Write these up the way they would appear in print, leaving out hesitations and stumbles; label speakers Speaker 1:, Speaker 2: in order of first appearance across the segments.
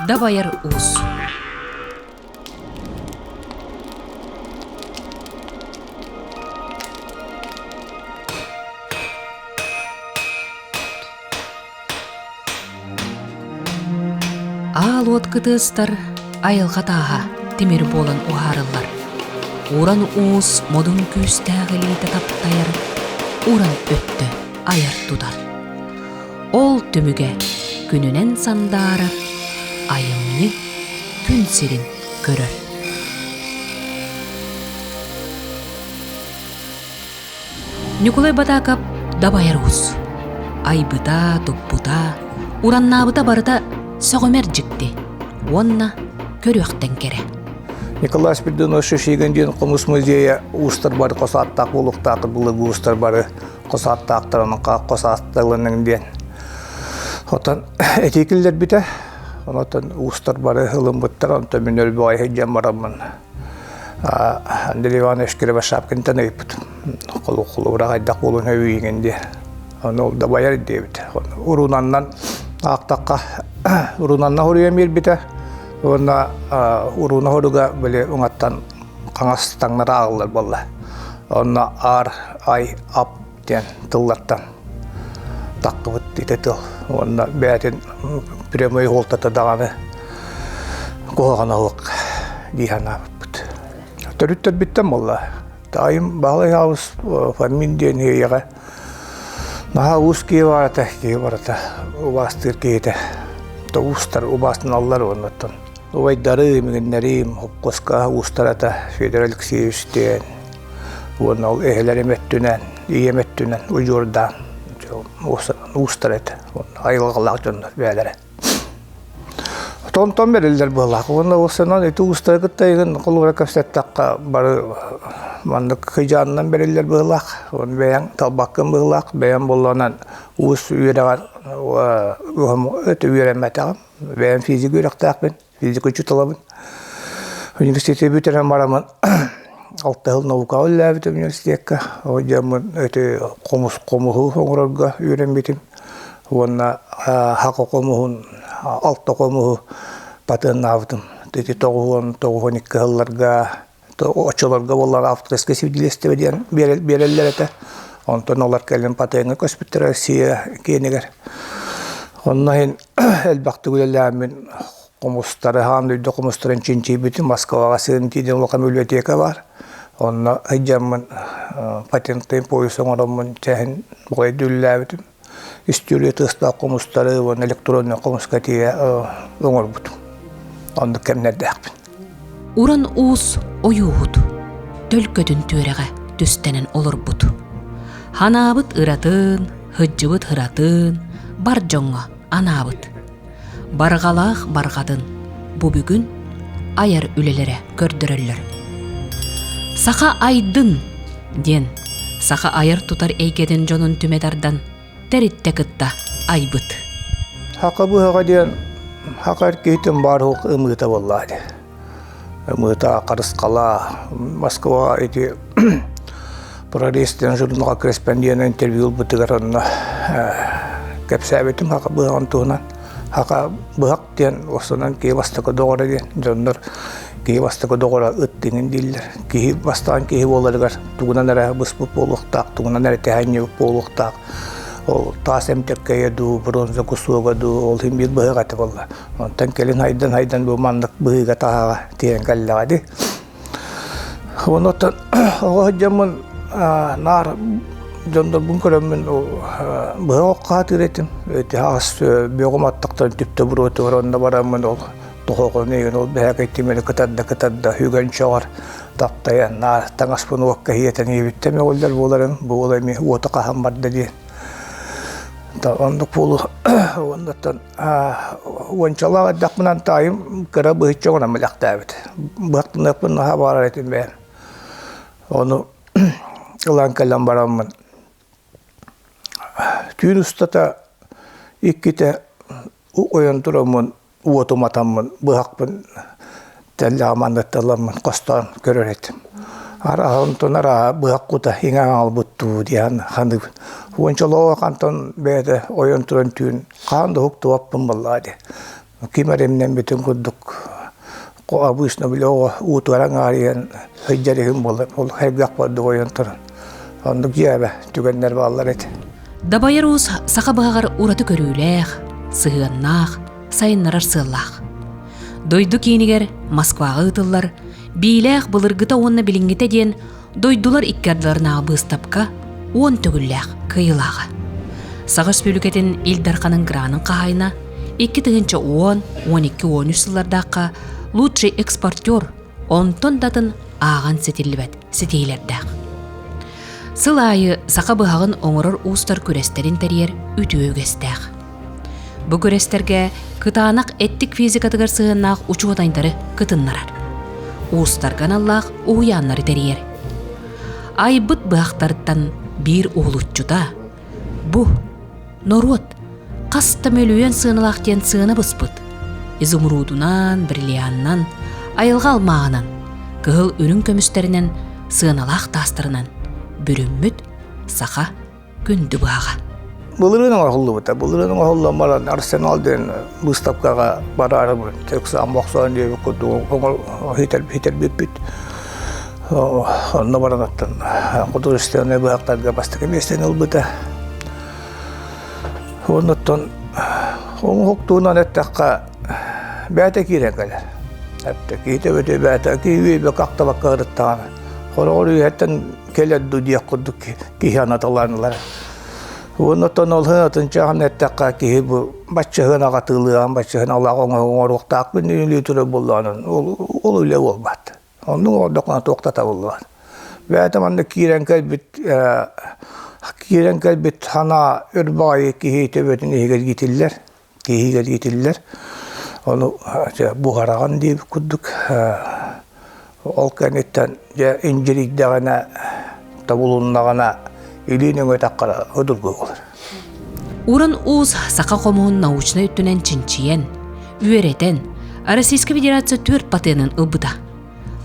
Speaker 1: Дабайар уус. Аал уот кытыастар айылҕа тааһа тимир буолан уһаарыллар. Уран уус модун күүстээх илиитэ таптайар, уран өттө айар тутар. Ол түмүгэ күнүнэн сандаарар, айымньы күн сирин көрөр. Ньукулай Батаакап дабайар уус. Айбыта, туппута, ураннаабыта барыта сөҕүмэр дьикти уонна көрүөхтэн кэрэ.
Speaker 2: Николай Спиридонович Шишигин диэн хомус музейа уустар бары хос ааттаах буолуохтаах былыргы уустар бары хос ааттаахтарын хос аатталының диэн. Отон этии киллэрбитэ. Онтон уустар бары ылыммыттар, онтон мин өлбөҕөй сылдьан бараммын Андрей Иванович Кривошапкинтан ыйыппытым. Холобура хайдах буолуон өйүүгүн диye. Ону ол дабайар диэбит. Урунаннан аахтахха урунанна хоруйан биэрбитэ. Уонна уруна хоруга били уҥаттан хаҥас таҥнара ааҕыллар буолла. Онно ар, ай, ап диэн тыллартан таххыбыт ити тыл уонна бэйэтин прямой суолтата даҕаны куһаҕана суох дии санаабыппыт. Төрүттэрбиттэн буолла. Таайым Баһылай Аабыс Фомин диэн иэйэҕэ наһаа уус киһи барата, киһи барата убаастыыр киһитэ. Уустар убаастаналлар уоннаттан. Убайдарым, игиннэрим, хопкуоска уустарата Федор Алексеевич диэн Уонна ол эһэлэрим өттүнэн, ийэм өттүнэн удьуордаан уустар этэ. Айылҕалаах дьоннор бэйэлэрэ. Тонтон бэриллэр быһыылаах. Уонна уопсайынан ити уустары кытта игин холобура кэпсэттэххэ бары маннык кыдьаанынан бэриллэр быһыылаах. Уонна бэйэҥ талбаккын быһыылаах. Бэйэм буоллаҕынан уус үөрэҕэр өтө үөрэммэтэҕим. Бэйэм физик үөрэхтээхпин. Физика учууталабын. Университеты бүтэрэн бараммын алта сыл наукаҕа үлэлээбитим университекка. Ол дьоммун ити хомус хомуһу оҥорорго үөрэммитим. Уонна хака хомуһун, алта хомуһу патеннаабытым. Ити тоҕуһуон, тоҕуһуон икки сылларга оччолорго буоллар авторское свидетельство диэн биэрэллэр этэ. Онтон олор кэлин патеҥҥа көспүттэрэ Россия киэнигэр. Онно иһин элбэхтик үлэлээммин хомустары, аан дойду хомустарын чинчийбитим. Москваҕа сыһын диэн улахан библиотека баар. Онно сылдьаммын патентный пояс оҥороммун чэһин бугайда үлэлээбитим. Үстүөрүйэ тыастаах хомустары уонна электроннай хомуска тиийэ оҥорбутум. Оннук кэмнэрдээхпин.
Speaker 1: Уран уус ойууһут, төлкөтүн түөрэҕэ түстэнэн олорбут. Ханаабыт ыратын, һыддьыбыт һыратын бар дьоҥҥо анаабыт. Барҕалаах барҕатын бу бүгүн айар үлэлэрэ көрдөрөллөр. Саха айдын диэн саха айар-тутар эйгэтин дьонун түмэ тардан тэриттэ кытта айбыт.
Speaker 2: Хака быһаҕа диэн хака эр киһитин баар суох ымыыта буоллаа дии. Ымыыта харысхала Москваҕа ити Прорез диэн журналга корреспондент интервью ылбытыгар онно кэпсээбитим хака быһаҕын туһунан. Хака быһах диэн уопсайынан киһи бастакы доҕоро диэн дьоннор киһи бастакы доҕоро ыт диҥин дииллэр. Киһи бастаан киһи буоларыгар тугунан эрэ быспыт буолуохтаах, тугунан эрэ тэһэнньибит буолуохтаах. Ол таас эмтэккэйэ дуу, бронза кусуога дуу, ол иһин биир быһах этэ буолла. Онтон кэлин хайдан-хайдан бу маннык быһыыга-таһааҕа тиийэн кэллэҕэ дии. Онуттан оҕо сылдьаммын наар дьоннорбун көрөммүн быһах окко сатыыр этим. Ити ас бөҕүм аттахтарын түптэ буруотугар онно бараммын ол тоһоҕону игин ол бэһэкэй тимири кытарда кытарда үгэн чоҕор таптайан наар таҥаспын уокка иһиэтэн иэбиттэн мөҕүллэр буоларым бу уол эмиэ уоту хаһан барда диэн. Оннук буолу оннуттан Уончалаах эрдэхпинэн таайым кыра быһычча оҥорон бэлэхтээбит. Быһахтаныахпын наһаа баҕарар этим бэйэм. Ону ылан кэлэн бараммын түүн устата иккитэ ойон тураммын уоту уматаммын быһахпын тэллэҕим анныттан ыламмын хостоон көрөр этим. Арааһа онтон арааһа быһах кута иҥэн хаалбыт дуу диэн саныыбын. Уончалаах антон бэйэтэ ойон туран түүн хаһан да уһуктубаппын буоллаҕа дии. Ким эрэ имнэммитин курдук обычно били оҕо уутугар аҥаарыйан сылдьар иһин буолар. Ол хайгах курдук ойон туран. Оннук дьиэбэ түгэннэр бааллар этэ.
Speaker 1: Дабайар уус саха быһаҕар ураты көрүүлээх, сыһыаннаах, сайыннарар сыаллаах. Дойду киинигэр Москваҕа ыытыллар Биилээх былыргыта уонна билиҥҥитэ диэн дойдулар икки ардыларынааҕы быыстапка 10 төгүллээх кыайыылааҕа. Саха Өрөспүүбүлүкэтин Ил Дарханын гранын хаһаайына 2010, 12-13 сыллардаахха лучший экспортер, онтон да атын ааҕан ситиллибэт ситиһиилэрдээх. Сыл аайы саха быһаҕын оҥорор уустар күрэстэрин тэрийэр үтүө үгэстээх. Бу күрэстэргэ кытаанах эттик физикатыгар сыһыаннаах учуонайдары кытыннарар. Уустарга аналлаах уһуйааннары тэрийэр. Айбыт быһахтарыттан биир уһулуччута бу норуот хас да мөлүйүөн сыаналаах диэн сыана быспыт. Изумрудунан, бриллианынан, айылҕа алмааһынан, кыһыл үрүҥ көмүстэринэн сыаналаах таастарынан бүрүммүт саха күндү быһаҕа.
Speaker 2: Былырыын оҥоһуллубута. Былырыын оҥоһуллан баран Арсенал диэн быыстапкаҕа бараары тексаан бохсоон диэбит курдук хитэрбиппит. Онно баран оттон художественнай быһахтарга бастакы миэстэни ылбыта. Оннуттан оҥоһуктуунан эттэххэ бэйэтэ киирэн кэлэр. Эптэ киһи төбөтө бэйэтэ киһи үөйбэккэ ахтыбакка ырыттаҕына хороҕор үөһэттэн кэлэр дуу диэх курдук киһи анаталаан ылар. Оннуттан ол атын чааһын эттэххэ киһи бу баччаһын аҕатыылыаҕын баччаһын алаах оҥоруохтаахпын үлүү турар буоллаҕынан ол ол үлэ буолбат. Оннук оҥордоххуна туох да табыллыбат. Бэйэтэ манна киирэн кэлбит киирэн кэлбит санаа өр баҕайы киһи төбөтүн иһигэр иитиллэр киһигэр иитиллэр. Ону буһараҕын диэбит курдук ол кэнниттэн дьэ индьирийдэҕинэ тобулуннаҕына илии нөҥүө таххара судургу буолар.
Speaker 1: Уран Уус саха хомуһун научнай өттүнэн чинчийэн, үөрэтэн, Российскай Федерация түөрт патенын ылбыта.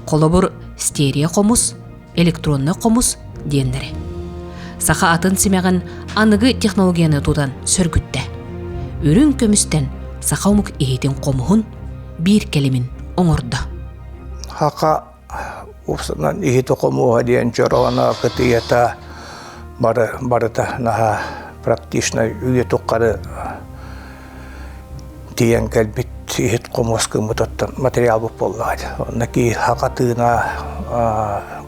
Speaker 1: Холобур, стерео хомус, электроннай хомус диэннэри. Саха атын симэҕин аныгы технологияны тутан сөргүттэ. Үрүҥ көмүстэн саха омук иһитин хомуһун биир кэлимин оҥордо.
Speaker 2: Хака уопсанан иһити хомуһа диэн чороона кытыйата бары барыта наһаа практичнай үйэ туххары тиийэн кэлбит иһит хомуос гыммытыттан материалбыт буоллаҕа дии. Онно киһи хака тыына,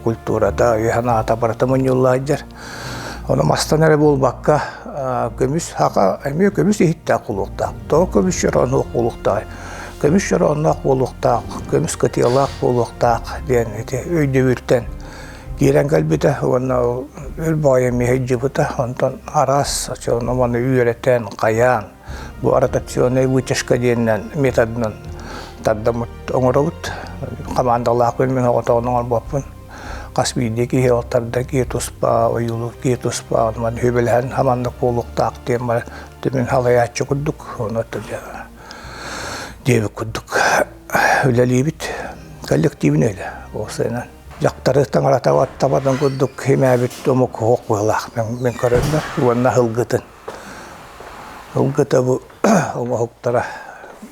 Speaker 2: культурата, өйө-санаата барыта мунньулла сылдьар. Ону мастан эрэ буолбакка, көмүс хака эмиэ көмүс иһиттээх буолуохтаах. Тоҕо көмүс чороонноох буолуохтааҕый? Көмүс чороонноох буолуохтаах, көмүс кытыалаах буолуохтаах диэн ити өйдөбүлтэн киирэн кэлбитэ уонна өл баҕайы эмиэ сылдьыбыта. Онтон араас маны үөрэтэн, хайаан бу ротационная вытяжка диэнинэн методынан тардаммыт оҥоробут. Хамаандалаахпын мин оҕотоҕун оҥорбоппун. Хас биирдии киһи ол тардар киһи туспа, ойуулуур киһи туспа, онон сүбэлэһэн хаманнык буолуохтаах диэн бары түмүн халайааччы курдук, ону диэбит курдук үлэлиибит. Коллективный үлэ уопсайынан. Дьахтары таҥарата баттабатын курдук химээбит омук суох быһыылаах мин көрөрбөр уонна ылгытын. Ылгыта бу оҥоһуктара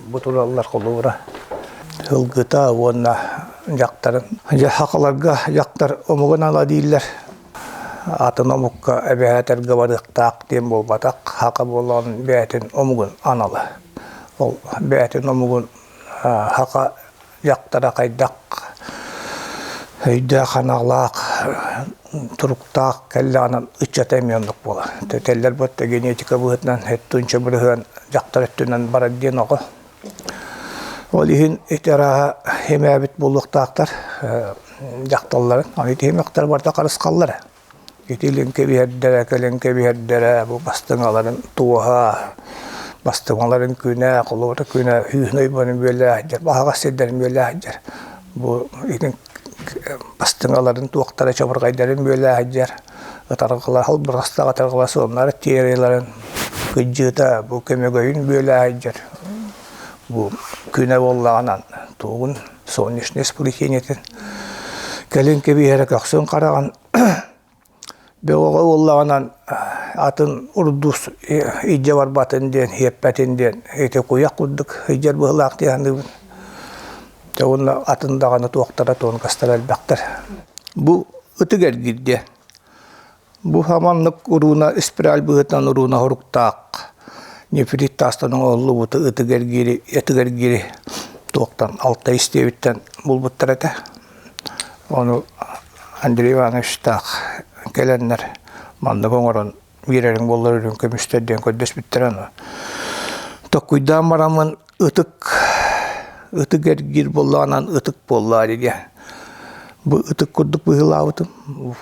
Speaker 2: бу тураллар холобура. Ылгыта уонна дьахтарын дьэ сахаларга дьахтар омугун ала дииллэр. Атын омукка эбэһээтэргэ барыахтаах диэн буолбатах. Саха буолан бэйэтин омугун анала. Ол бэйэтин омугун саха дьахтара хайдах өйдөөх-санаалаах, туруктаах кэллэҕинэ ыччата эмиэ оннук буолар. Тэтэллэр буотта генетика быһыытынан өттүнчэ бырыһыан дьахтар өттүнэн барар диэн оҕо. Ол иһин ити арааһа эмээбит буолуохтаахтар дьахталларын. Аны ити эмэхтэр барыта харысхаллара. Ити илин кэбиһэрдэрэ, кэлин кэбиһэрдэрэ бу бастыҥаларын туоһа, бастыҥаларын күнэ, холобура күнэ сүүһүн ойбонун бүөлээх баһаҕас сирдэрин бүөлээх Бу итин бастыҥаларын туохтара чабырҕайдарын бүөлээх ытарҕала халбарастаах ытарҕала суоннар тиэрилэрин кыдьыыта бу көмөгөйүн бүөлээх Бу күнэ буоллаҕынан тугун солнечное сплетениетин кэлин кэбиһэрэ көхсүн хараҕын бөҕөҕө буоллаҕынан атын урдуус илдьэ барбатын диэн, иэппэтин диэн ити куйах курдук илдьэр быһыылаах дии саныыбын. Дьэ уонна атын даҕаны туохтара тонкостара элбэхтэр. Бу ытык эргиир диэн. Бу хаманнык урууна спираль быһыытынан урууна хоруктаах нефрит таастан оҥоһуллубут ытык эргиири ытык эргиири туохтан Алтай истиэбиттэн булбуттар этэ. Ону Андрей Ивановичтаах кэлэннэр маннык оҥорон биэрэриҥ буоллар үрүҥ көмүстэр диэн көрдөспүттэрэ ону. Токкуйдаан бараммын ытык ытык эргиир буоллаҕынан ытык буоллаа диэн. Бу ытык курдук быһыылаабытым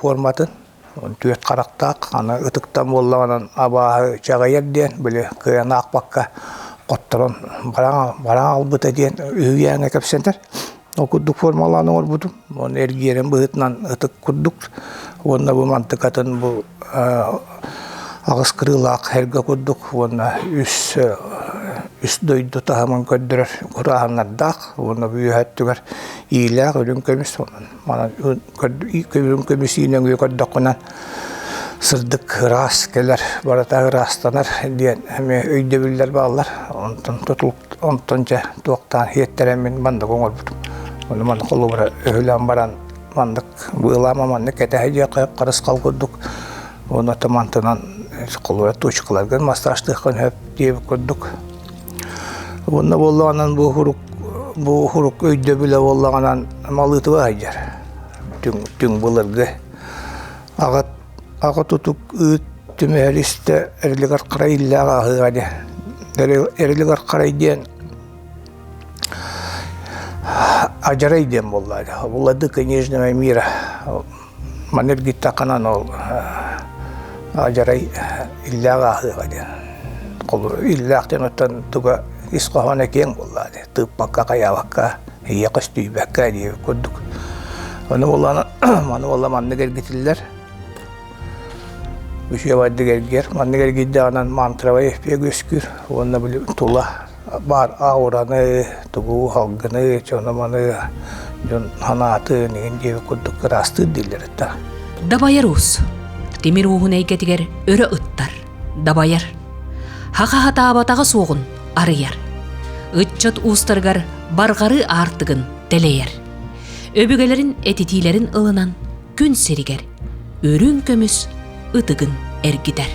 Speaker 2: форматын. Түөрт харахтаах, аны ытыктан буоллаҕынан абааһы чаҕыйар диэн, били кыайан аахпакка хотторон баран баран албыта диэн үһүйээҥҥэ кэпсэтэр. Ол курдук формалаан оҥорбутум. Уонна эргиэрин быһыытынан ытык курдук. Уонна бу мантыкатын бу аҕыс кырыылаах эргэ курдук уонна үс үс дойду таһымын көрдөрөр курааһыннардаах уонна бу үөһэ өттүгэр иилээх үрүҥ көмүс манан үрүҥ көмүс иинэҥ көрдөххүнэ сырдык ыраас кэлэр барыта ыраастанар диэн эмиэ өйдөбүллэр бааллар онтон тутулук Онтон дьэ туохтаан иһиттэрэммин маннык оҥорбутум. Ону маннык холобура өһүлээн баран маннык быылаама маннык кэтэһэ диэххэ харысхал курдук. Уонна мантынан холобура точкаларгын массажтыаххын сөп диэбит курдук. Уонна буоллаҕынан бу хурук бу хурук өйдөбүлэ буоллаҕынан малыытыба сылдьар. Түҥ түҥ былыргы аҕа Аҕа тутук ыыт түмэһэр истэ Эрилигэр Харай иллээх ааһыаҕа диэн. Эрилигэр Харай диэн Адьарай диэн буолла Владыка Нижнего мира. Маны эргиттэххинэ ол Адьарай иллээх ааһыаҕа диэн. Холобур иллээх диэн оттон туга ис хоһооно киэҥ буолла диэн. Тыыппакка, хайаабакка, ийэ көстүйбэккэ диэбит курдук. Ону буоллаҕына маны буолла маннык эргитиллэр. Үчүгэйдик эргийэр. Маннык эргийдэҕинэн мантровай эффект үөскүүр уонна били тула баар аураны, тугу салгыны, дьону-маны, дьон санаатын игин диэбит курдук ыраастыыр дииллэр этэ.
Speaker 1: Дабайар уус. Тимир ууһун эйгэтигэр өрө ыттар, дабайар. Хаха хатаабатаҕа суоҕун арыйар. Ыччат уустарыгар барҕарыы аартыгын тэлэйэр. Өбүгэлэрин этитиилэрин ылынан күн сиригэр үрүҥ көмүс ытыгын эргитэр.